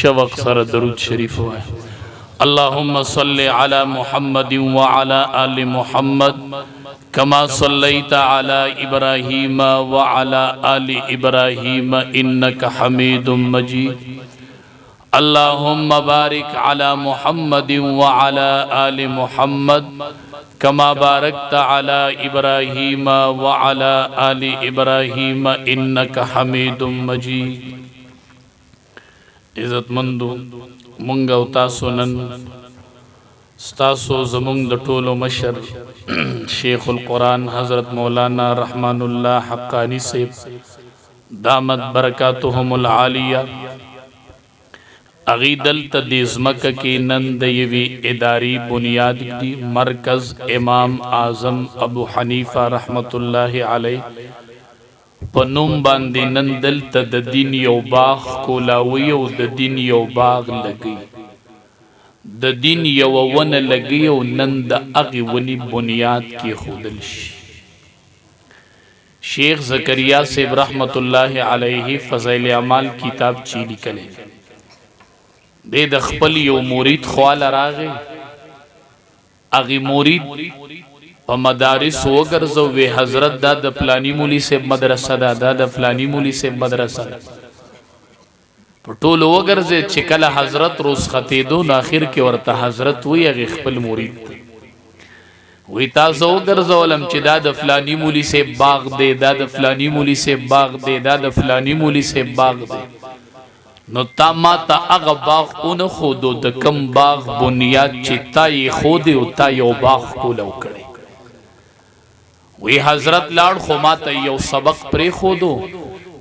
شوق سره درود شریف وای. اللهم صل على محمد وعلى آل محمد كما صليت على ابراهيم وعلى آل ابراهيم انك حميد مجيد. اللهم بارك على محمد وعلى آل محمد كما باركت على ابراهيم وعلى آل ابراهيم انك حميد مجيد. عزتمندو، مونږ او تاسو نن ستاسو زمونږ د ټولو مشر شیخ القرآن حضرت مولانا رحمان الله حقانی صاحب دامت برکاتهم العالیه هغوی دلته دې ځمکه کې نن د یوې ادارې بنیاد ږدي، مرکز امام اعظم ابو حنیفه رحمت الله علیه په نوم باندې نن دلته د دین یو باغ کولاوي او د دین یو باغ لګي، د دین یوه ونه لګي او نن د هغې ونې بنیاد کېښودل شي. شیخ زکریا صاحب رحمت الله علیه فضائل اعمال کتاب چی لیکلی دی، د خپل یو مرید خواله راغی، هغه مرید په مدارس وګرځو، وی حضرت دا د فلانی مولی صاحب مدرسه ده، دا د فلانی مولی صاحب مدرسه ده. په ټولو وګرځید. چې کله حضرت رخصتېدو نو اخر کې ورته حضرت وی هغې خپل مرید ته وی تاسو وګرځولم چې دا د فلانی مولی صاحب باغ دی، دا د فلانی مولی صاحب باغ دی، دا د فلانی مولی صاحب باغ دی، نو تا ما ته هغه باغ اونه خودو د کم باغ بنیاد چې تا یې خودې او تا یو باغ کولو کړی. وی حضرت لاړ خو ماته یو سبق پرېښودو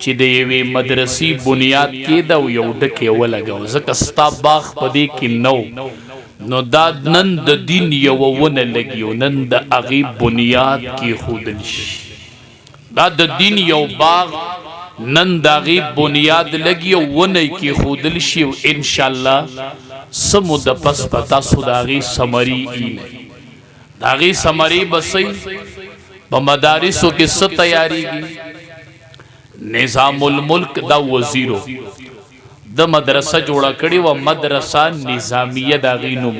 چې د یوې مدرسې بنیاد کېده او یو ډکی ولګوه، ځکه ستا باغ په دې کې نه و. نو دا نن د دین یوه ونه لګي او نن د هغې بنیاد کېښودل شي. دا د دین یو باغ نن د هغې بنیاد لګي او ونه یې کېښودل شي او انشاءالله څه موده پس به تاسو د هغې ثمرې وینئ. د هغې ثمرې به څه په مدارسو کې څه تیاریږي. نظام الملک دا وزیرو د مدرسه جوړه کړې وه، مدرسه نظامیه د هغې نوم.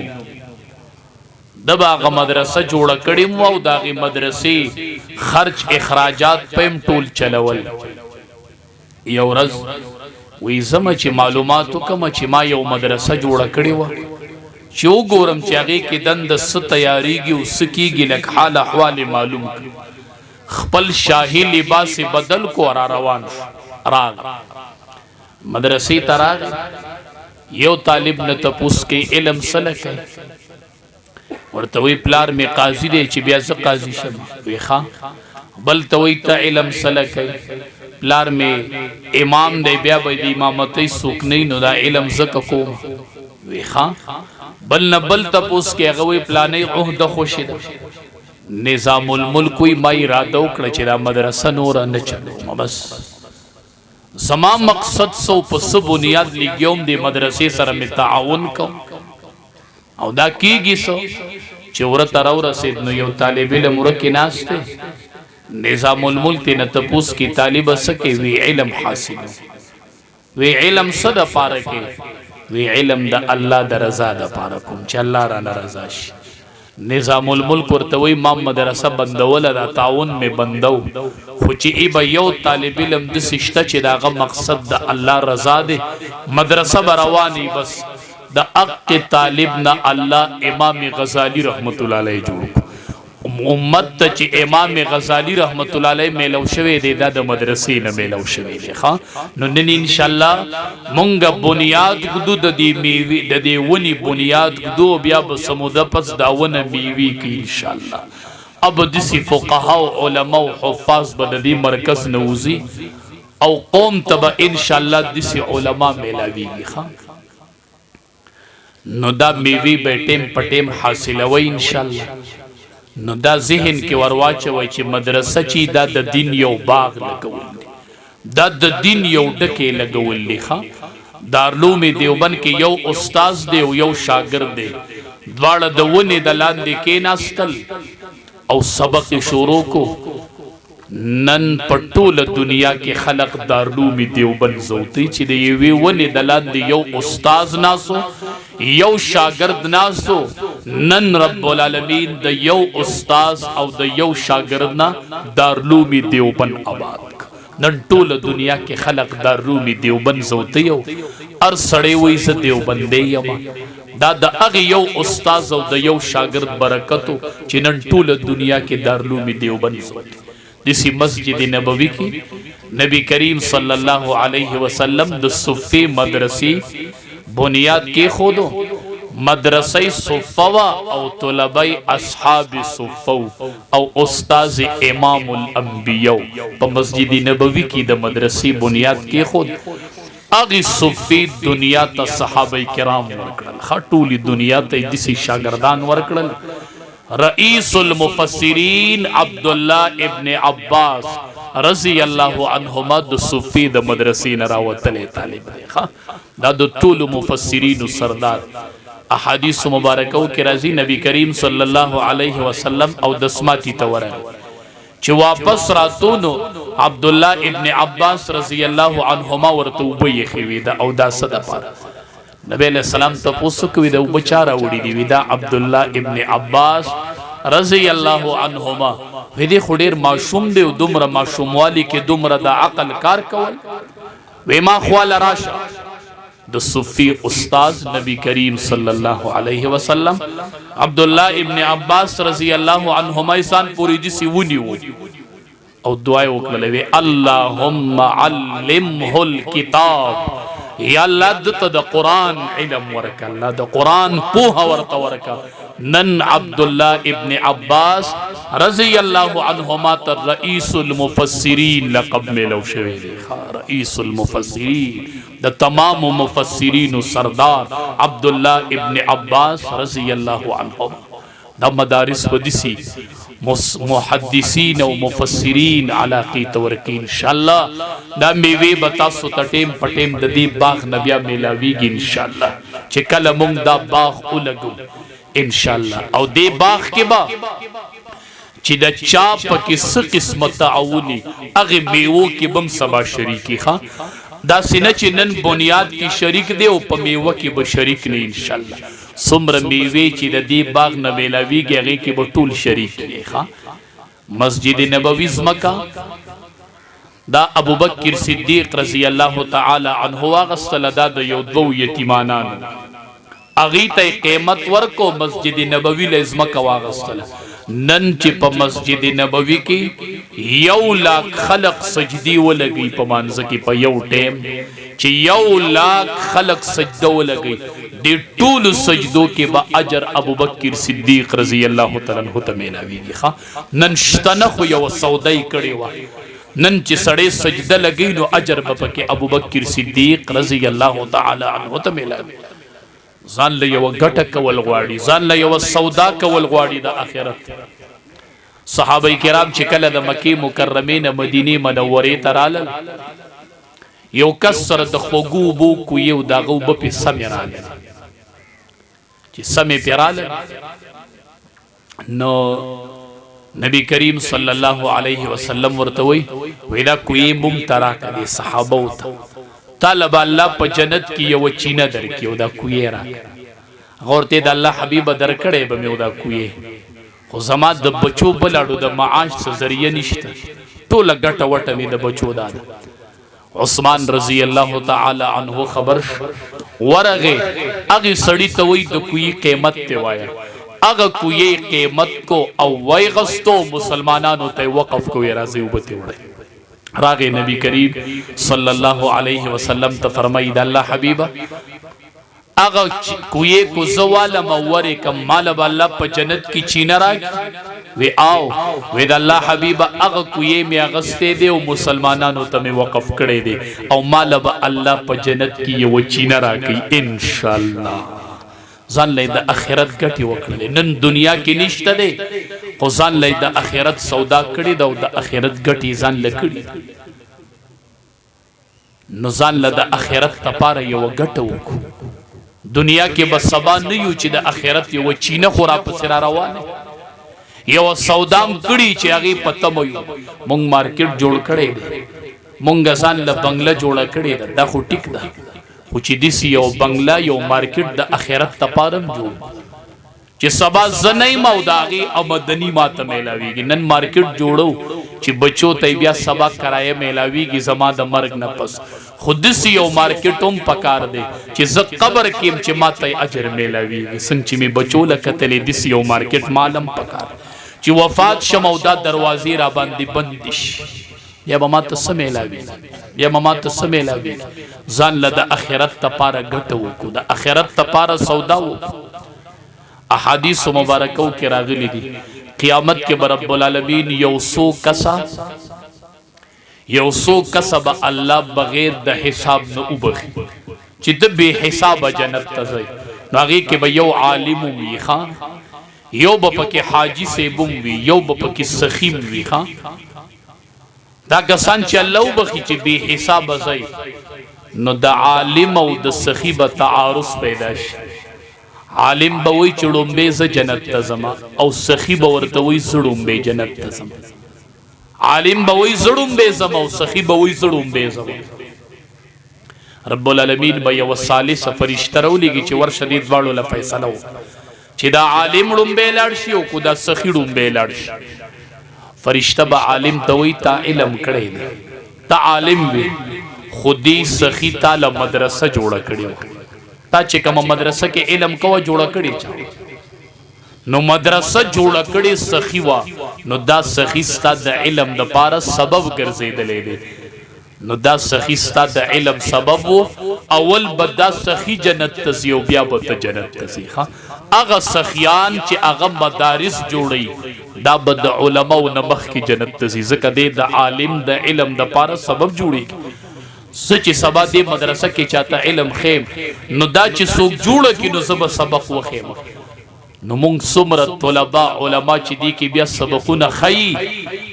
د به هغه مدرسه جوړه کړې وه او د هغې مدرسې خرچ اخراجات په هم ټول چلول. یو ورځ وی زمه چې معلومات وکم چې ما یو مدرسه جوړه کړې وه، چې وګورم چې هغې کې دنده څه تیاریږي او څه کیږي، لږ حال احوال یې معلوم کړ. خپل شاهي لباس یې بدل کو، را روان شو، راغی مدرسې ته. راغی یو طالب نه تپوس کوي، علم څه لکوي؟ ورته وی پلار می قاضي دی چې بیا زه قاضي شم. وی ښا. بل ته وی ته علم سره کوي؟ پلار می امام دی، بیا به د امامتۍ څوک نه، نو دا علم زکه کوم. وی ښا. بل نه بل تپوس کې، هغه وی پلانې عہده خوشی ده. نظام الملک وی ما اراده وکړه چې دا مدرسه نور نه چلوم، بس زما مقصد سو په څه بنیاد لګیوم دی مدرسې سره می تعاون کوم او دا کیږي سو؟ چې ورته راورسید نو یو طالب علم ورکې ناست دی. نظام الملک ته نه تپوس کی، طالب څه کې؟ وی علم حاصل. وی علم څه د پاره کې؟ وی علم د الله د رضا د پاره کوم چې الله را رضا شي. نظام الملک ورته وی ما مدرسه بندوله، دا تعاون می بندو، خو چې ای به یو طالب علم د سشته چې داغه مقصد د الله رضا دی، مدرسه به رواني. بس د اق طالب نه الله امام غزالی رحمت الله علیه جوړ امت ته. چې امام غزالی رحمت الله علیه میلو شوی دی، دا د مدرسې نه میلو شوی دی. ښا، نو نن ان شاء الله مونږ بنیاد ګدو د دې میوي، د دې ونی بنیاد ګدو، بیا به سموده پس دا ونه میوي کی ان شاء الله. اب دسی فقها او علما او حفاظ به د دې مرکز نوزي او قوم ته به ان شاء الله دسی علما میلاویږي. ښا، نو دا میوي به ټیم په ټیم حاصلوي ان شاء الله. نو دا ذهن کې ورواچوي چې مدرسه چې دا د دین یو باغ لګول دي، دا د دین یو ډکه لګول دي. ښا، دارلوم دیوبند کې یو استاد دی او یو شاګرد دی، دواړه د ونې د لاندې کېناستل او سبق شروع کو. نن په ټوله دنیا کې خلق دارلوم دیوبند زوتی چې د یوې ونې د لاندې یو استاد ناسو، یو شاګرد ناسو. نن رب العالمین د یو استاد او د یو شاګرد نه دارلوم دیوبند آباد. نن ټوله دنیا کې خلق دارلوم دیوبند زوتی او ار سړی وای زه دیوبندې یم. دا د هغه یو استاد او د یو شاګرد برکتو چې نن ټوله دنیا کې دارلوم دیوبند زوتی. دسی مسجد نبوي کې نبی کریم صلی الله علیه وسلم د صفه مدرسې بنیاد کې خودو. مدرسې صفه وا او طلبه اصحاب صفه او استاد امام الانبیاء په مسجد نبوي کې د مدرسې بنیاد کې خود. اغي صفی دنیا ته صحابه کرام ورکړل، خټولي دنیا ته دسی شاګردان ورکړل. رئیس المفسرین عبد الله ابن عباس رضی الله عنهما د صفی د مدرسې نه راوتلی طالب دی. دا د ټولو مفسرینو سردار. احادیث مبارکو کې راځي، نبی کریم صلی الله علیه وسلم او دسماتی ته ورغی، چې واپس راتونو عبد الله ابن عباس رضی الله عنهما ورته وبېخي وی دا او دا صد پاره. نبی علیہ السلام ته پوسو کوي دا وبچاره وړي دی؟ دا عبد الله ابن عباس رضی الله عنهما وی دی، خو ډیر ماشوم دی او دومره ماشوموالی کې دومره د عقل کار کول. وی ما خواله راشه. د صفی استاد نبی کریم صلی الله علیه وسلم عبد الله ابن عباس رضی الله عنهما انسان پوری جسی ونیو او دعا وکړه، وی اللهم علمه الكتاب، یا الله دته د قران علم ورکا، الله د قران پوها ورته ورکا. نن عبد الله ابن عباس رضی الله عنهما تر رئیس المفسرین لقب ملو شوی دی. رئیس المفسرین، د تمام مفسرین سردار عبد الله ابن عباس رضی الله عنهما. دا مدارس ودیسی محدثین او مفسرین علاقی تورکی. ان شاء الله دا میوه به تاسو ته ټیم په ټیم د دې باغ نبیا میلاویږي ان شاء الله، چې کله مونږ دا باغ ولګو ان شاء الله. او دې باغ کې با چې د چا پکې څه قسمه تعاوني، هغه میوو کې بم سبا شریکي. ښا، دا سینه چې نن بنیاد کې شریک دی او په میوه کې به شریک نه، ان شاء الله څومره میوه چې د دې باغ نه میلاویږي هغه کې به ټول شریک دی. ښا، مسجد نبوي زمکا دا ابوبکر صدیق رضی الله تعالی عنہ واغستل. دا د یو دوو یتیمانانو، اغي ته قیمت ورکو، مسجد نبوي له زمکا واغستل. نن چې په مسجد نبوي کې 1 لاک خلق سجدي ولګي په مانځ کې، په یو ټیم چې 1 لاک خلق سجده ولګي، د ټولو سجدو کې به اجر ابوبکر صدیق رضی الله تعالی عنہ ته میلاویږي. ښا، نن شتنه خو یو سودای کړي وا. نن چې سړی سجده لګي نو اجر به پکې ابوبکر صدیق رضی الله تعالی عنہ ته میلاوي. ځان له یو ګټه کول غواړي، ځان له یو سودا کول غواړي د آخرت. صحابه کرام چې کله د مکی مکرمې نه مدینه منورې ته رالل، یو کس سره د خوږو اوبو کوی او د هغه اوبه پې سمې رالل. چې سمې پې رالل نو نبی کریم صلی الله علیه وسلم ورته وی، وی دا کوی مونږ ته راکړه. دې صحابه ته طالب الله په جنت کې یو چینه درکې او دا کوی راکړه. غورته د الله حبیب درکړې به مې دا کوی، خو زما د بچو بلاړو د معاش څه ذریعہ نشته، ټوله ګټه وټه مې د بچو دا ده. عثمان رضی الله تعالی عنہ خبر ورغه هغه سړی ته وی د کوی قیمت ته وایا. هغه کوی قیمت کو او وای غستو، مسلمانانو ته وقف کوی، راځي وبته وړي. راغه نبی کریم صلی الله علیه وسلم ته فرمایي، د الله حبیبه، هغه کوی کو زواله مورې کم مال به الله په جنت کې چینه راک؟ وی آو. وی د الله حبیب، هغه کوی می اغستې دی او مسلمانانو ته می وقف کړی دی او مال به الله په جنت کې یو چینه راکې ان شاء الله. ځان له د اخرت ګټي وکړلې. نن دنیا کې نشته دی خو ځان له د اخرت سودا کړی دا او د اخرت ګټي ځان له کړی. نو ځان له د اخرت لپاره یو ګټه وکړو. دنیا کې به سبا نه یو چې د اخرت یو چینه خو را پسې را روانه. یو سودام کړي چې هغه پته مو یو. مونږ مارکیټ جوړ کړی دی، مونږ ځان له بنگله جوړه کړې ده، دا خو ټیک ده، خو چې دسی یو بنگله یو مارکیټ د اخرت لپاره جوړ چې سبا زنه ما او داغي امدنی ما ته میلاویږي. نن مارکیټ جوړو چې بچو ته بیا سبا کرایه میلاویږي زما د مرګ نه پس. خو دسی یو مارکیټ هم پکار دی چې زه قبر کې چې ما ته اجر میلاویږي، څنګه چې می بچو لکتلې دسی یو مارکیټ مالم پکار چې وفات شم او دا دروازې را باندې بند شي، بیا به ما ته څه میلاوي؟ بیا به ما ته څه میلاوي؟ ځان له د اخرت لپاره ګټه وکړو، د اخرت لپاره سودا وکړو. احادیث مبارکو کې راغلي دي، قیامت کې به رب العالمین یو سو کسا به الله بغیر د حساب نه وبخي چې د بے حساب جنت ته ځي. نو هغه کې به یو عالم وي، ښا، یو به پکې حاجی سیبم وي، یو به پکې سخیم وي. ښا، دا کسان چې الله وبخي چې بے حساب ځي، نو د عالم او د سخی به تعارض پیدا شي. عالم به وای چې ړومبه ز جنت ته زما، او سخی به ورته وای زه ړومبه جنت ته زما. عالم به وای زه ړومبه زما او سخی به وای زه ړومبه زما. رب العالمین به یو ثالث فرشته راولېږي چې ورشه دې دواړو له فیصله وکړه چې دا عالم ړومبه لاړ شي او کو دا سخی ړومبه لاړ شي. فرشته به عالم ته وای تا علم کړی دی، تا عالم وی، خودی سخی تا له مدرسه جوړه کړې وه. تا چې کومه مدرسه کې علم کوه جوړه کړې چا؟ نو مدرسه جوړه کړې سخی وا، نو دا سخی ستا د علم د پاره سبب ګرځېدلې دی. نو دا سخی ستا د علم سبب وو، اول به دا سخی جنت ته ځي او بیا به ته جنت ته ځي. ښه، هغه سخیان چې هغه مدارس جوړي، دا به د علماو نه مخکې جنت ته ځي، ځکه دی د عالم د علم د پاره سبب جوړیږي. زه چې سبا دې مدرسه کې چاته علم خیم، نو دا چې څوک جوړه کړي نو زه به سبق وخیم. نو مونږ څومره طلبا علما چې دي کې بیا سبقونه خی،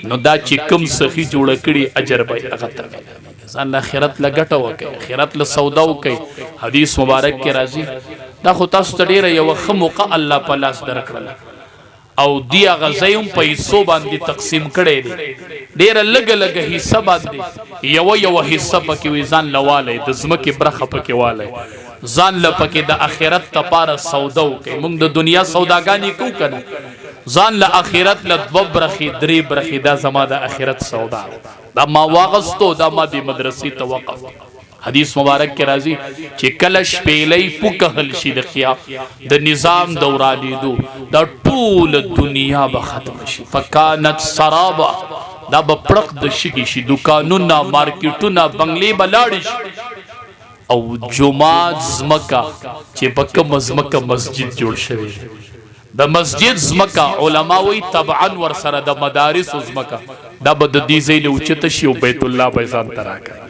نو دا چې کم سخی جوړ کړي اجر به هغه ته ملاویږي. ځان له آخرت له ګټه وکړي، آخرت له سودا وکړي. حدیث مبارک کې راځي، دا خو تاسو ته ډیره یو ښه موقع الله په لاس درکړله او دی هغه ځای هم په حصو باندې تقسیم کړی دی، ډیره لږه لږه حصه باندې، یو یو حصه پکې وي، ځان لوالی د ځمکې برخه پکې والی، ځان له پکې د اخرت لپاره سودا وکړي. موږ د دنیا سوداګانې کو کنه؟ ځان له اخرت له دوه برخې درې برخې، دا زما د اخرت سودا ده، دا ما واغستو، دا ما د مدرسې ته وقف. حدیث مبارک کې راځي چې کله شپېلۍ پوکهل شي د قیا د نظام دورانېدو، دا ټول دنیا به ختم شي. فکانت سرابا، دا به پړق د شګي شي، دکانونه، مارکیټونه، بنگلې به لاړې شي او جمعات زمکه چې په کوم زمکه مسجد جوړ شوی دی، د مسجد زمکه، علما وی طبعا ور سره د مدارس زمکه، دا به د دې ځای له اوچته شي او بیت الله به ځان ته راکاږي.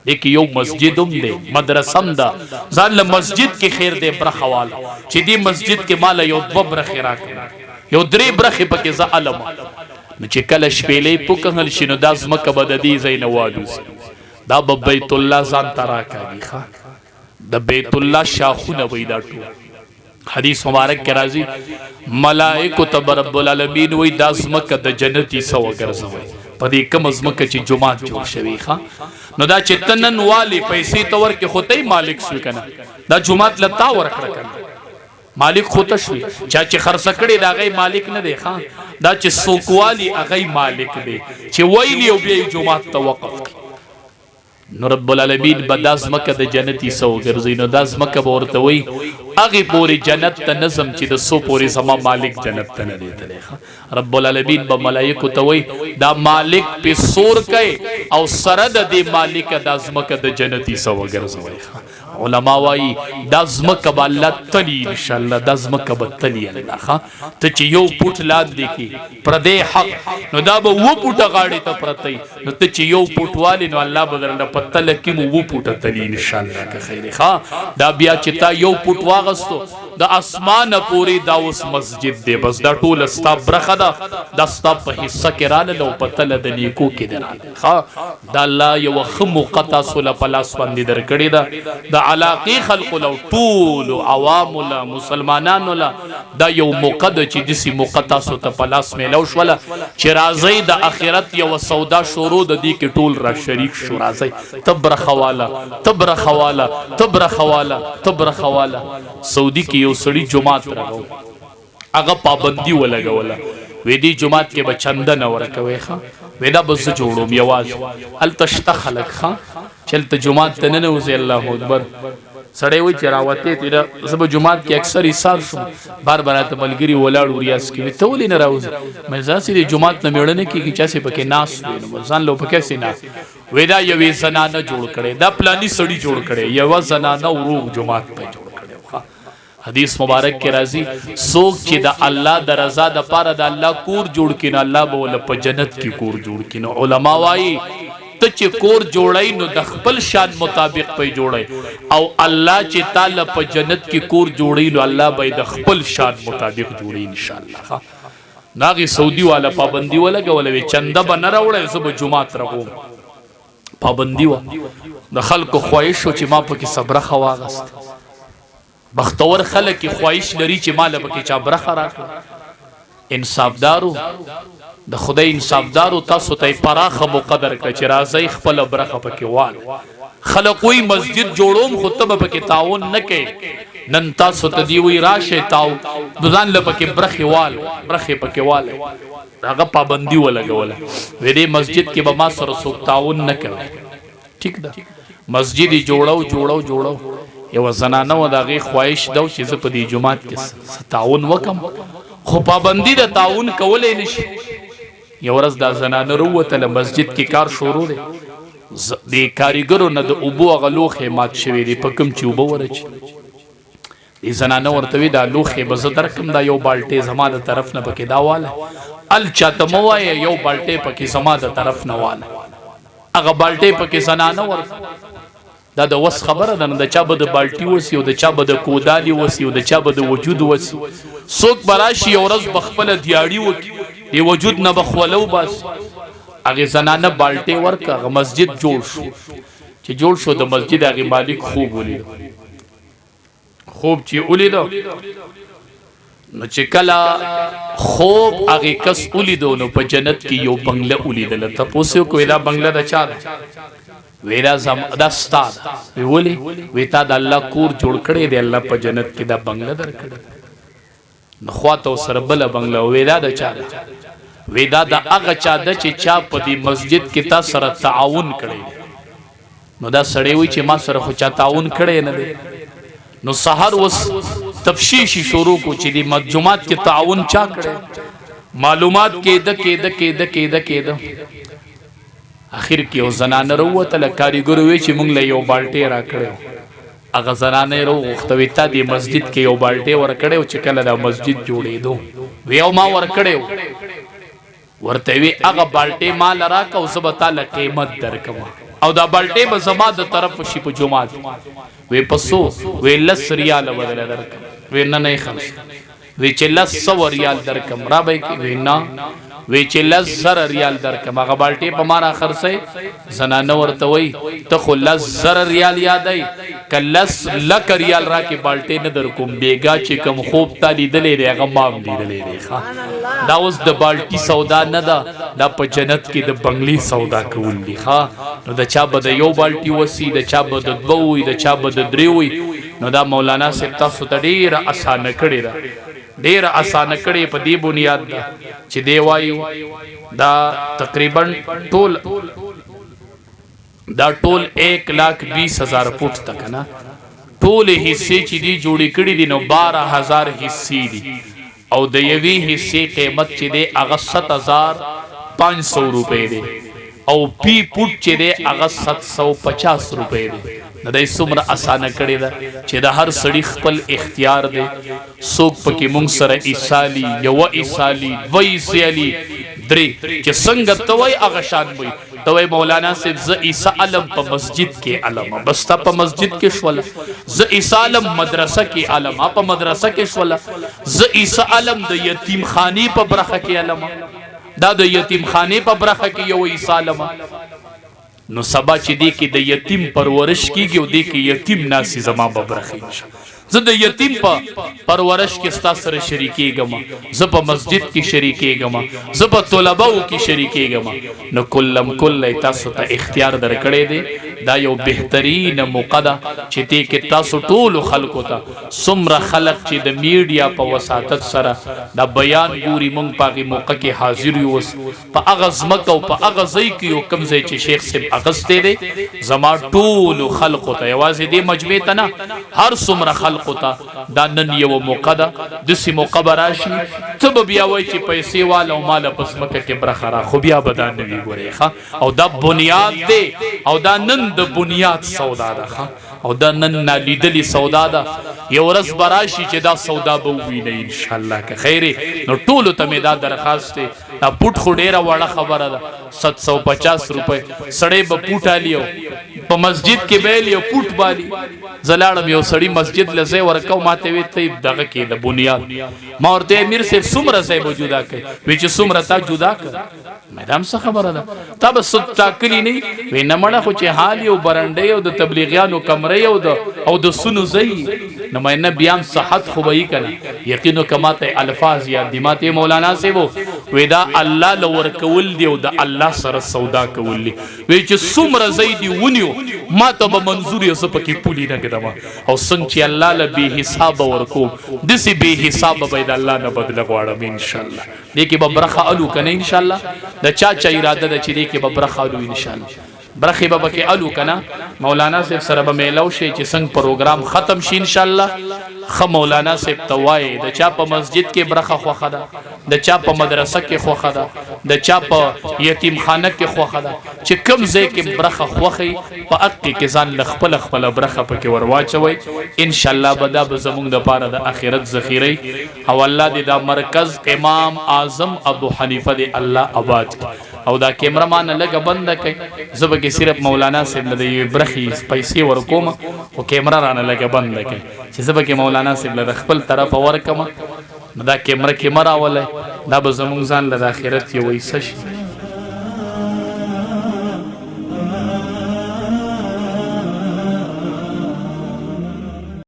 دې کې یو مسجد هم دی، مدرسه هم ده. ځان له مسجد کې خیر دی برخه واله چې دې مسجد کې مال یو دوه برخې راکړي، یو درې برخې پکې زه علم. نو چې کله شپېلې پوکهل شي، نو دا ځمکه به د دې ځای نه والوځي، دا به بیت الله ځان ته راکاږي. ښه، د بیت الله شاخونه وي دا ټول. حدیث مبارک کې راځي، ملائکه ته رب العالمین وای دا ځمکه د جنتی سو ګرځوي په دې کوم ځمکه چې جمعات جوړ شوی. ښا، نو دا چې تنن والی پیسې ته ورکې خو ته مالک شوی کنه؟ دا جمعات لتا ورکړه کنه، مالک خو ته شوی. چا چې خرڅ کړي دا غي مالک نه دی. ښا، دا چې سوکوالی هغه مالک دی چې ویلی او بیا جمعات ته وقف کړي. نو رب العالمین به دا ځمکه د جنتی سو ګرځي، نو دا ځمکه به ورته وي هغه پورې جنت ته نظم چې د سو پورې زما مالک جنت ته نه دی تللی. رب العالمین به ملائکو ته وي دا مالک په سور کوي او سره د دې مالک دا ځمکه د جنتی سو ګرځوي. علما وایي دا ځمکه به الله تلی، ان شاء الله دا ځمکه به تلی الله. ښا، ته چې یو پټ لاندې کی پردې حق، نو دا به و پټ غاړې ته پرتې، نو ته چې یو پټ والی، نو الله به درنه په تله کې مو و پټ تلی ان شاء الله که خیر. ښا، دا بیا چې تا یو پټ واغستو، د اسمانه پورې دا اوس مسجد دی، بس دا ټوله ستا برخه ده، دا ستا په حصه کې راغله او په تله د نیکو کې دی راغله. ښه، دا الله یوه ښه موقع تاسو له په لاس باندې درکړې ده، د علاقې خلقو له، ټولو عوامو له، مسلمانانو له دا یو موقع ده چې داسې موقع تاسو ته په لاس میلاو شوله چې راځئ د اخرت یوه سودا شروع د دې کې ټول را شریک شو. راځئ، ته برخه واله، ته برخه واله، ته برخه واله، ته برخه واله. سعودي کې یو سړي جومات رغو، هغه پابندي ولګوله، وې دې جومات کې به چنده نه ورکوي. ښه، وې دا به زه جوړوم یوازې. هلته شته خلک، ښه، چې هلته جومات ته ننوځي. الله اکبر، سړی وایي چې راوتې تېره زه به جومات کې اکثر ایسار شوم، بار بار راته ملګري ولاړ وو ریاض کې، وي ته ولې نه راوځې؟ مې ځاسې د جومات نه مېړه نه کېږي چې هسې پکې ناست وي، نو ځان له پکې هسې نه وې. دا یوې زنانه جوړ کړی، دا پلانی سړي جوړ کړی، یوه زنانه وروغ جومات په جوړ کړی. حدیث مبارک کې راځي، څوک چې د الله د رضا د پاره د الله کور جوړ کړي نو الله به ول په جنت کې کور جوړ کړي. نو علما وایي، ته چې کور جوړی نو د خپل شان مطابق پې جوړی، او الله چې تعالی په جنت کې کور جوړی نو الله به د خپل شان مطابق جوړی ان شاء الله. ناغي سعودي والا پابندي ولګوله، وی چنده به نه راوړی، زه به جومات رغوم. پابندي وه، د خلکو خواهش و چې ما پکې څه برخه واغسته. بختور خلک خواهش لري چې ما له پکې چا برخه راکړه. انصافدارو، د خدای انصافدارو، تاسو ته پراخه مقدر کړه چې راځئ خپله برخه پکې والو. خلک وایي مسجد جوړوم خو ته به پکې تعاون نه کوې. نن تاسو ته دی وایي راشه تاو ځان له پکې برخې والو، برخې پکې والئ. هغه پابندي ولګوله، وې دې مسجد کې به ما سره څوک تعاون نه کوي. ټیک ده، مسجد یې جوړو جوړو جوړو. یوه زنانه وه، د هغې خواهش دا و چې زه په دې جومات کې څه تعاون وکم، خو پابندي د تعاون کولی نه شي. یو ورځ دا زنانه راووتله، مسجد کې کار شروع دی، د کاریګرو نه د اوبو هغه لوښی مات شوی دی په کوم چې اوبه ورچي. دې زنانه ورته وی، دا لوښی به زه درکم، دا یو بالټې زما د طرف نه پکې دا واله، ال چاته مه وایه، یو بالټې پکې زما د طرف نه واله. هغه بالټې پکې زنانه ورته، دا د وس خبره ده، د چا به د بالټي وسی او د چا به د کودالي وسی او د چا به د وجود وسی. څوک به راشي یو ورځ به خپله دیاړي وکړي، د وجود نه به خوله وباسي. هغې زنانه بالټې ورکړه، هغه مسجد جوړ شو. چې جوړ شو، د مسجد هغې مالک خوب ولید. خوب چې ولید، نو چې کله خوب هغه کس ولیدو نو په جنت کې یو بنگله ولیدله. تپوس یې وکړو، دا بنگله د چا ده؟ وی دا زم دا ستا ده. وی ولې؟ وی تا د الله کور جوړ کړی دی، الله په جنت کې دا بنگله درکړې. نو خواته سره بله بنگله، وی دا د چا ده؟ وی دا د هغه چا ده چې چا په دې مسجد کې تا سره تعاون کړی دی. نو دا سړی وی چې ما سره خو چا تعاون کړی نه دی. نو سحر وس تفشیشی شروع کو چې د جماعت کې تعاون چا کړی. معلومات کېده کېده کېده کېده کېده، اخر کې یو زنانه راووتله. کاریګرو وی چې مونږ له یو بالټې راکړی. هغه زنانه یې راوغوښته، وی تا دې مسجد کې یو بالټې ورکړی چې کله دا مسجد جوړېدو؟ وی او ما ورکړی. ورته وی هغه بالټې مال راکه او زه به تاله قیمت درکم، او دا بالټې به زما د طرف شي په جومات. وی پسو؟ وی 10 ریاله بدله درکم. وی نه، نه خرڅ. وی چې 100 ریال درکم را به کې؟ وی نه. وی چې 10,000 ریال درکم، هغه بالټې په ما را خرڅې؟ زنانه ورته وی ته خو 10,000 ریال یادای، که 10 لک ریال راکې بالټې نه در کوم. بیګا چې کم خوب تا لیدلې دی هغه ما هم لیدلې دی. ښه، دا اوس د بالټي سودا نه ده، دا په جنت کې د بنگلې سودا کول دي. ښه، نو د چا به د یو بالټي وسی، د چا به د دوه وي، د چا به د درې وي. نو دا مولانا صاحب تاسو ته ډیره اسانه کړې ده، ډیره اسانه کړې. په دې بنیاد ده چې دی وایي دا تقریبا ټول، دا ټول 1,20,000 فوټ تک نه ټول حصے چې دی جوړې کړې دي، نو 12,000 حصے دي، او د یوې حصے قیمت چې دی هغه 7500 روپۍ دی، او پی پوټ چې دی هغه 750 روپۍ دی. نو دای څومره اسانه کړی ده چې د هر سړي خپل اختیار دی. څوک پکې مونږ سره ایسالي، یو ایسالي، دوه ایسالي، درې چې څنګه ته وای هغه شان وي. ته وای مولانا صاحب زه عیسی علم په مسجد کې علم، بس تا په مسجد کې شوله. زه عیسی علم مدرسه کې علم، په مدرسه کې شوله. زه عیسی علم د یتیم خانې په برخه کې علم، دا د یتیم خانې په برخه کې یو عیسی علم. نو سبا چې دی کې د یتیم پرورش کیږي او دی کې یتیم ناسی، زما به برخه انشاءالله. زه د یتیم په پرورش کې ستا سره شریکېږم، زه په مسجد کې شریکېږم، زه په طلباو کې شریکېږم. نو کلم کل تاسو ته اختیار درکړی دی. دا یو بهترین موقع ده چې دې کې تاسو ټولو خلکو ته، څومره خلک چې د میډیا په وساطت سره دا بیان ګوري، مونږ په هغې موقع کې حاضر یو. اوس په هغه ځمکه او په هغه ځای کې یو کوم ځای چې شیخ صاحب اخیستی دی، زما ټولو خلکو ته، یوازې دې مجمع ته نه، هر څومره خلکو ته دا نن یو موقع ده. داسې موقع به راشي ته به بیا وایي چې پیسې واله او ماله په ځمکه کې برخه را، خو بیا به دا نه وي. ګورې ښه، او دا بنیاد دی او دا نن د بنیاد سودا ده ښه، او دا نن نالیدلې سودا ده. یو ورځ به راشي چې دا سودا به ووینئ انشاءالله که خیر. نو ټولو ته مې دا درخواست دی. دا پوټ خو ډېره وړه خبره ده، 750 روپۍ سړی به پوټ الي او په مسجد کې به یې پوټ بالي. زه لاړم یو سړي مسجد له ځای ورکو، ما ته وی ته دغه کې د بنیاد. ما ورته امیر صاحب څومره ځای به جدا کړي؟ وی چې څومره تا جدا کړ. میدام څه خبره ده، تا به څه ټاکلي نه وی؟ نه مړه، خو چې حال یو برنډې او د تبلیغیانو کمرې او د سونو ځای. نو مې نه بیا هم صحت خو به یې کنه. یقینو کما ته الفاظ یاد دي، ماته مولانا صاحب وی دا الله لور کول دی او د الله سره سودا کول دی. وی چې څومره ځای دی ونیو، ما ته به منظور یې، زه پکې پولی نه ږدم. او څنګه چې الله له بې حسابه ورکوم، داسې بې حسابه به د الله نه بدله غواړم انشاءالله. دې کې به برخه الو که نه انشاءالله؟ د چا چا اراده ده چې دې کې به برخه الو انشاءالله؟ برخې به پکې الو که نه؟ مولانا صاحب سره به میلاو شي چې څنګه پروګرام ختم شي انشاءالله. ښه، مولانا صاحب ته وایې د چا په مسجد کې برخه خوښه ده، د چا په مدرسه کې خوښه ده، د چا په یتیم خانه کې خوښه ده، چې کوم ځای کې برخه خوښي په حق کې ځان له خپله خپله برخه پکې ورواچوئ انشاءالله. به دا به زمونږ دپاره د آخرت ذخیره. او الله دې دا مرکز امام اعظم ابو حنیفه دې الله آباد کړي. او دا کیمره ما نه لږه بنده کړئ، زه به کې صرف مولانا صاحب له د یوې برخې پیسې ورکوم، خو کیمره رانه لږه بنده کړئ چې زه به کې مولانا صاحب له د خپل طرفه ورکم. نو دا کیمره کې مه راولئ، دا به زمونږ ځان له د آخرت یو حصه شي.